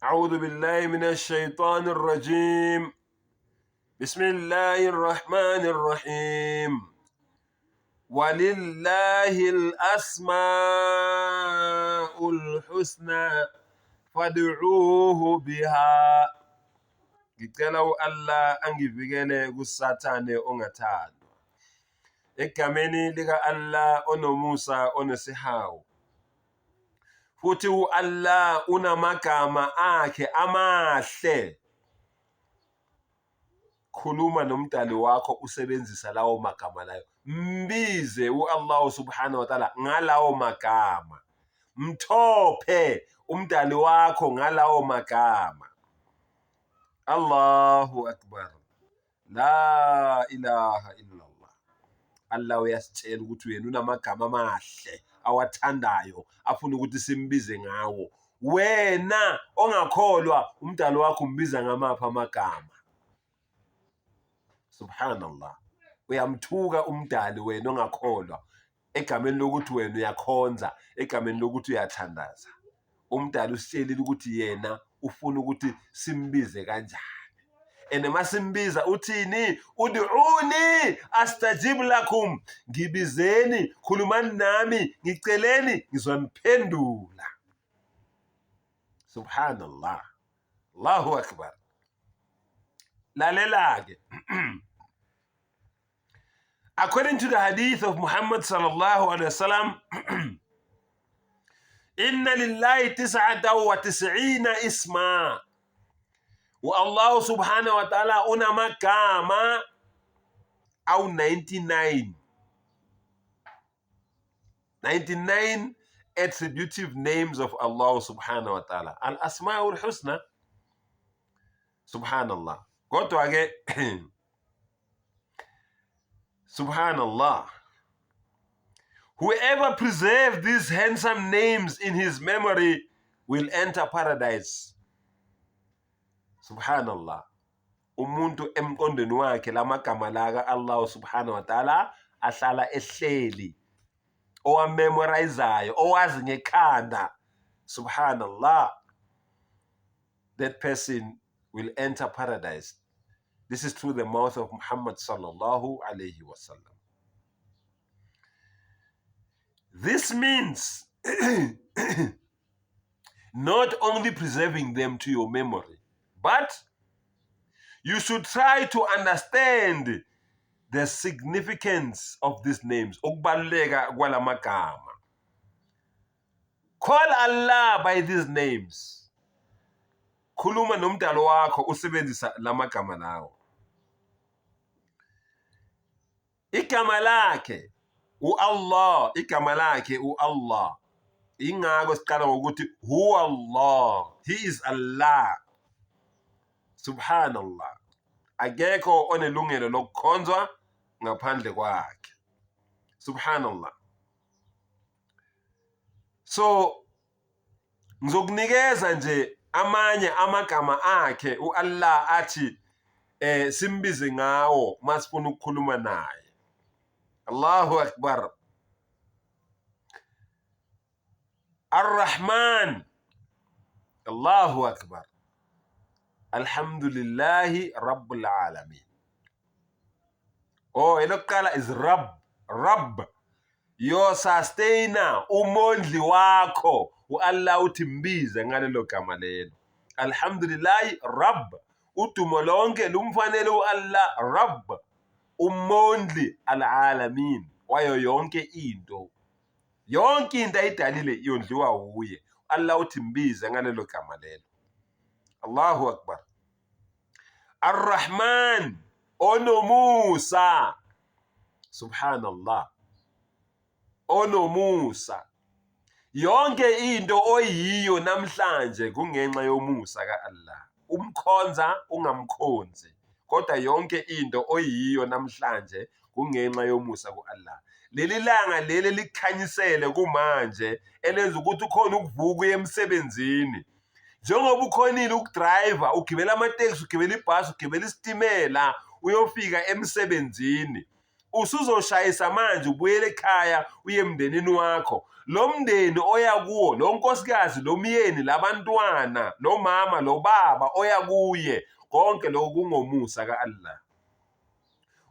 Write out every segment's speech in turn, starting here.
أعوذ بالله من الشيطان الرجيم بسم الله الرحمن الرحيم ولله الأسماء الحسنى fad'uuhu biha. Ngicela u-Allah angivikele kuSathane ongathandwa. Egameni lika-Allah onomusa onesihawu. Futhi u-Allah unamagama akhe amahle. Khuluma nomdali wakho usebenzisa lawo magama layo. Mbize u-Allah subhanahu wa ta'ala ngalawo magama. Mthophe umdali wakho ngalawo magama. Allahu akbar. La ilaha illallah. Allah uyasitshela ukuthi uyena unamagama amahle awathandayo afuna ukuthi simbize ngawo. Wena ongakholwa umdali wakho umbiza ngamaphi amagama? Subhanallah. Uyamthuka umdali wena ongakholwa egameni lokuthi wena uyakhonza, egameni lokuthi uyathandaza. Umdali usitshelile ukuthi yena ufuna ukuthi simbize kanjani. And masimbiza uthini? Ud'uni astajib lakum, ngibizeni, khulumani nami, ngiceleni, ngizoniphendula. Subhanallah. Allahu akbar. Lalela-ke. According to the hadith of Muhammad sallallahu alaihi wasallam, inna lillahi tis'ata wa tis'ina isma. U-Allah subhanahu wa ta'ala unamagama awu-99. 99 attributive names of Allah subhanahu wa ta'ala. Al-asma'ul husna. Subhanallah. Kodwa ke Subhanallah. Whoever preserves these handsome names in his memory will enter paradise. Subhanallah. Umuntu emqondweni wakhe lamagama la ka-Allah subhanahu wa ta'ala ahlala ehleli owamemorizayo owazi ngekhanda subhanallah that person will enter paradise. This is through the mouth of Muhammad sallallahu alayhi wasallam. This means not only preserving them to your memory, but you should try to understand the significance of these names. Ukubaluleka kwalamagama. Call Allah by these names. Khuluma nomdalo wakho usebenzisa lamagama lawo. Igama lakhe uAllah, igama lakhe uAllah. Ingakho siqala ngokuthi huwa Allah. He is Allah. Subhanallah. Akekho onelungelo lokukhonzwa ngaphandle kwakhe. Subhanallah. So ngizokunikeza nje amanye amagama akhe uAllah athi eh simbize ngawo masifuna ukukhuluma naye. Allahu Akbar. Ar-Rahman. Allahu Akbar. Alhamdulillahi Rabbil Alamin. Oh, elokuqala is Rabb. Rabb. Your sustainer, umondli wakho. U-Allah uthi mbize ngalelo gama lelo. Alhamdulillahi Rabb. Udumo lonke lumfanele u-Allah Rabb. Umondli al-alamin wayo yonke into. Yonke into ayidalile yondliwa wuye. Allah uthi mbize ngalelo gama lelo. Allahu Akbar. Ar-Rahman onomusa. Subhanallah. Onomusa. Yonke into oyiyo namhlanje kungenxa yomusa ka-Allah. Umkhonza ungamkhonzi, kodwa yonke into oyiyo namhlanje kungenxa yomusa ku-Allah. Leli langa leli likhanyisele kumanje elenza ukuthi ukhona ukuvuka uye emsebenzini. Njengoba ukhonile ukudrayiva, ugibela amatekisi, ugibela ibhasi, ugibela isitimela, uyofika emsebenzini. Usuzoshayisa manje ubuyele ekhaya uye emndenini wakho. Lo mndeni oya kuwo, lo nkosikazi, lo myeni, labantwana, lo mama, lo baba oya kuye, konke lokho kungomusa ka-Allah.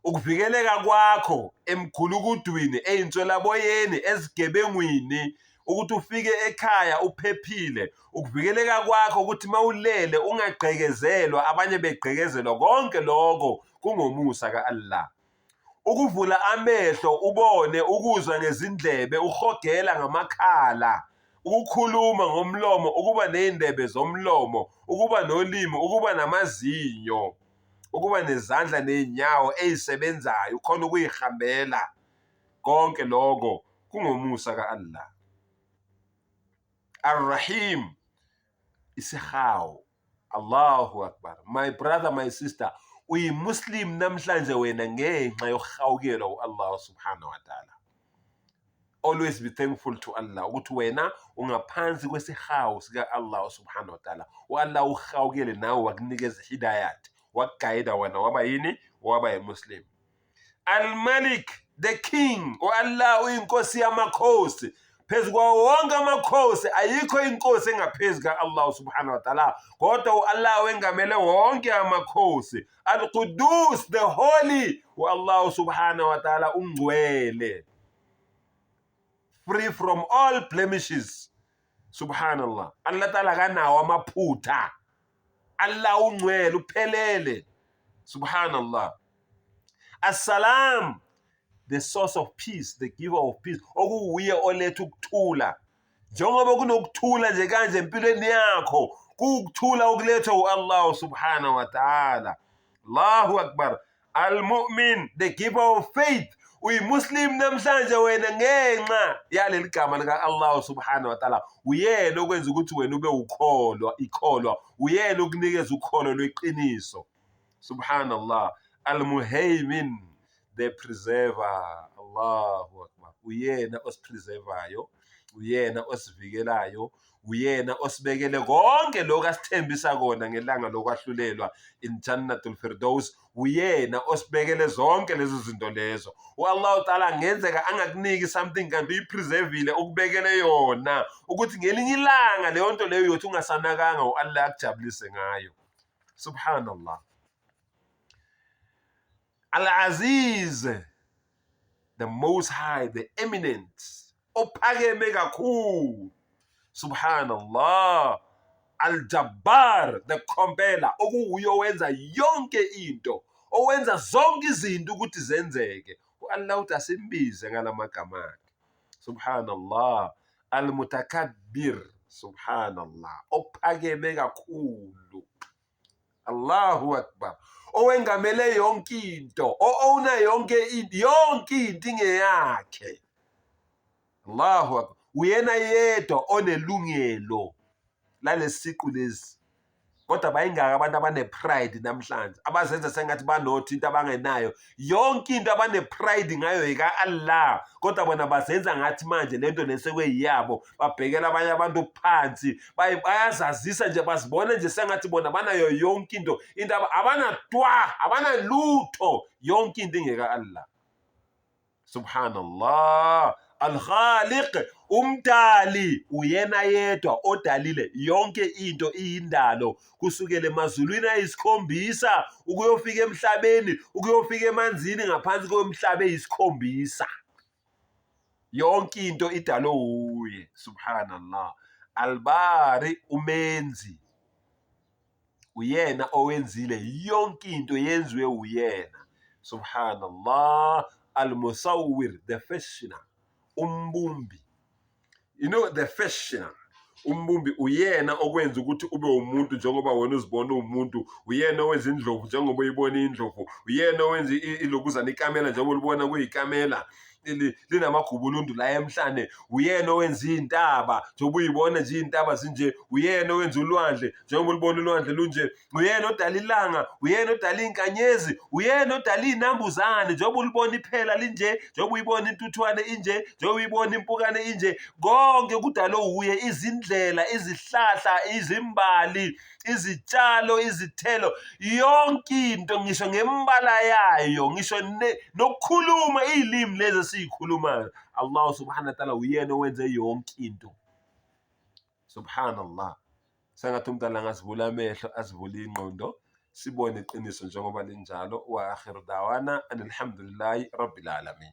Ukuvikeleka kwakho emgulukudwini, ey'nswelaboyeni, ezigebengwini, ukuthi ufike ekhaya uphephile, ukuvikeleka kwakho ukuthi uma ulele ungagqekezelwa, abanye begqekezelwa, konke lokho kungomusa ka-Allah. Ukuvula amehlo ubone, ukuzwa ngezindlebe, uhogela ngamakhala, ukukhuluma ngomlomo, ukuba ney'ndebe zomlomo, ukuba nolimi, ukuba namazinyo, ukuba nezandla ney'nyawo ey'sebenzayo, ukhona ukuyihambela. Konke lokho kungomusa ka-Allah. Ar-Rahim, isihawu. Allahu Akbar. My brother, my sister, uyimuslim namhlanje wena ngenxa yokuhawukelwa u-Allah subhanahu wa ta'ala. Always be thankful to Allah ukuthi wena ungaphansi kwesihawu sika-Allah subhanahu wa ta'ala. U-Allah uhawukele nawe wakunikeza hidayat, wakugayida wena waba yini? Waba yimuslim. Al-Malik, the king, u-Allah uyinkosi yamakhosi. Phezu kwawo wonke amakhosi ayikho inkosi engaphezu ka-Allah subhanahu wa ta'ala, kodwa u-Allah wengamele wonke amakhosi. Al-Qudus, the holy, u-Allah subhanahu wa ta'ala ungcwele, free from all blemishes. Subhanallah, Allah ta'ala kanawo amaphutha. Allah ungcwele, uphelele. Subhanallah. Assalam, the source of peace, the giver of peace, okuwuye oletha ukuthula. Njengoba kunokuthula nje kanje empilweni yakho, kuwukuthula okulethwa u-Allah subhanahu wa ta'ala. Allahu Akbar. Al-Mu'min, the giver of faith. Uyimuslim namhlanje wena ngenxa yaleli gama lika-Allah subhanahu wa ta'ala. Uyena okwenza ukuthi wena ube ukholwa, ikholwa. Uyena okunikeza ukholo lweqiniso. Subhanallah. Al-Muhaymin, the preserver. Allahu Akbar. Uyena osipreservayo, uyena osivikelayo, uyena osibekele konke lokhu asithembisa kona ngelanga lokwahlulelwa in Jannatul Firdaus. Uyena osibekele zonke lezo zinto lezo. U-Allah Ta'ala angenzeka angakuniki something kanti uyipreservile, ukubekele yona ukuthi ngelinye ilanga leyo nto leyo uyothi ungasanakanga u-Allah akujabulise ngayo. Subhanallah. Al-Aziz, the most high, the eminent, ophakeme kakhulu. Subhanallah. Al-Jabbar, the compeller, okuwuye owenza yonke into, owenza zonke izinto ukuthi zenzeke. U-Allah uthi asimbize ngalamagama akhe. Subhanallah. Al-Mutakabbir, subhanallah, ophakeme kakhulu. Allahu Akbar. Owengamele yonke into, o-owner yonke into, yonke into ingeyakhe. Allahu Akbar. Uyena yedwa onelungelo lalesiqu lesi. Kodwa bayingaka abantu abane-pride namhlanje, abazenza sengathi banothi into abangenayo. Yonke into abane-pride ngayo yika-Allah, kodwa bona bazenza ngathi manje lento lesekweyiyabo, babhekela abanye abantu phansi, bayazazisa nje, bazibona nje sengathi bona banayo yonke into, into abanatwa, abanalutho, yonke into ingeka-Allah. Subhanallah. Al-Khaliq, umdali, uyena yedwa odalile yonke into, iyindalo kusukela emazulwini ayisikhombisa ukuyofika emhlabeni, ukuyofika emanzini ngaphansi komhlaba eyisikhombisa. Yonke into idalwe uye. Subhanallah. Al-Bari, umenzi, uyena owenzile yonke into, yenziwe uyena. Subhanallah. Al-Musawwir, the fashioner, umbumbi. You know, the fashioner, umbumbi, uyena okwenza ukuthi ube umuntu njengoba wena uzibona uwumuntu. Uyena owenza indlovu njengoba uyibona indlovu. Uyena owenza ilokuzana ikamela njengoba ulibona kuyikamela linamagubulundu la emhlane. Uyena owenza iy'ntaba njengoba uyibona nje iy'ntaba zinje. Uyena owenza ulwandle njengoba ulibona ulwandle lunje. Uyena odala ilanga, uyena odala iy'nkanyezi, uyena odala iy'nambuzane njengoba ulibona iphela linje, njengoba uyibona intuthwane inje, njengoba uyibona impukane inje. Konke kudalwe wuye, izindlela, izihlahla, izimbali. Izitshalo, izithelo, yonke into ngisho ngembala yayo, ngisho nokukhuluma iy'limi lezi esiyikhulumayo. Allah subhanahu wa ta'ala uyena owenze yonke into. Subhanallah. Sengathi umntwana angasivula amehlo, asivule ingqondo, sibone iqiniso njengoba linjalo. Wa akhiru dawana anilhamdulillahi rabbil alamin.